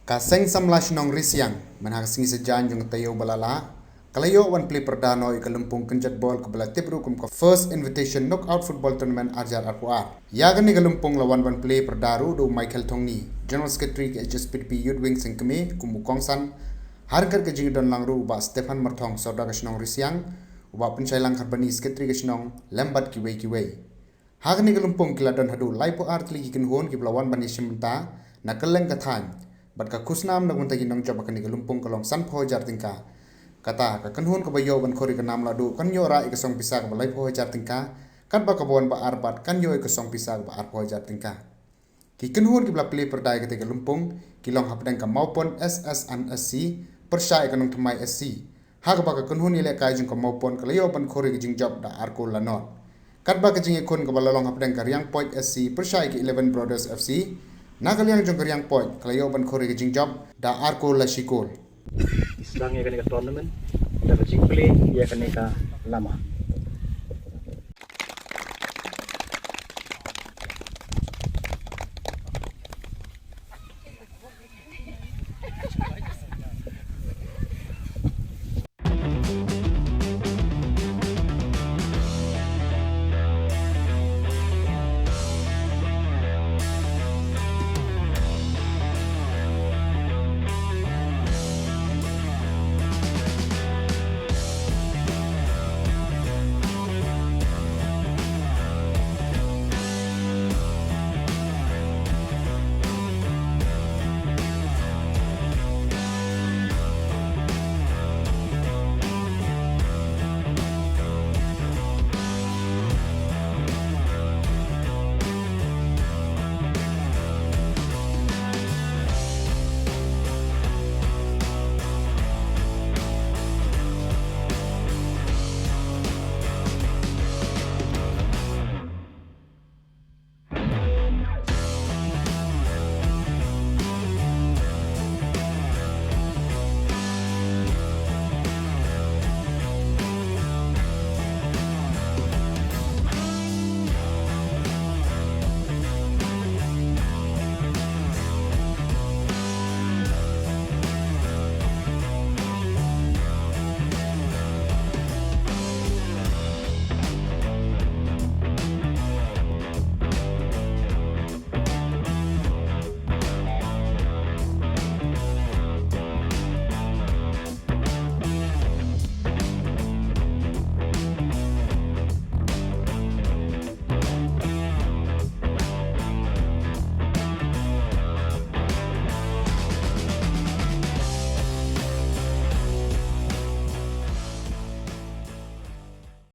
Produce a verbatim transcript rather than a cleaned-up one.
Ka Seng Samla Shnong Risiang, mynha ka sngi Saitjaiñ jong ka taïew ba la lah, ka la ïoh ban plie pyrda noh ïa ka lympung kynjat bol kaba la tip ruh kum ka First Invitation Knockout Football Tournament arjar arphew ar. Ïa kane ka lympung la wan ban plie pyrda ruh da u Michael Thongni, General Secretary ka H S P D P Youth Wing Seng Kmie, kum u kongsan, ha ryngkat ka jingdon lang ruh u Bah Stephan Marthong, Sordar ka Shnong Risiang, u Bah Pynshailang Kharbani, Secretary ka Shnong, lem bad kiwei kiwei. Ha kane ka lympung ki la don haduh laiphew ar tylli ki kynhun kiba la wan ban ïashim bynta na kylleng ka thaiñ, bad ka khusnam na ka bynta ki nongjop ha kane ka lympung ka long sanphew hajar tyngka. Kata ka kynhun kaba ïoh ban khur ïa ka nam lahduh kan ïoh rah ïa ka song pisa kaba laiphew hajar tyngka, katba kaba wan ba ar pat kan ïoh ïa ka song pisa kaba arphew hajar tyngka. Ki kynhun kiba la plie pyrda ïa kata ka lympung ki long hapdeng ka Mawpon S S and S C pyrshah ïa ka Nongthymmai S C, ha kaba ka kynhun ïalehkai jong ka Mawpon ka la ïoh ban khur ïa ka jingjop da ar kol la nod. Katba ka jingïakhun kaba la long hapdeng ka Riangpoit S C pyrshah ïa ka Eleven Brothers F C, na ka liang jong ka Riangpoit ka la ïoh ban khur ïa ka jingjop da ar kol la shi kol. Sdang ïa kane ka tournament da ka jingplie ïa kane ka lama.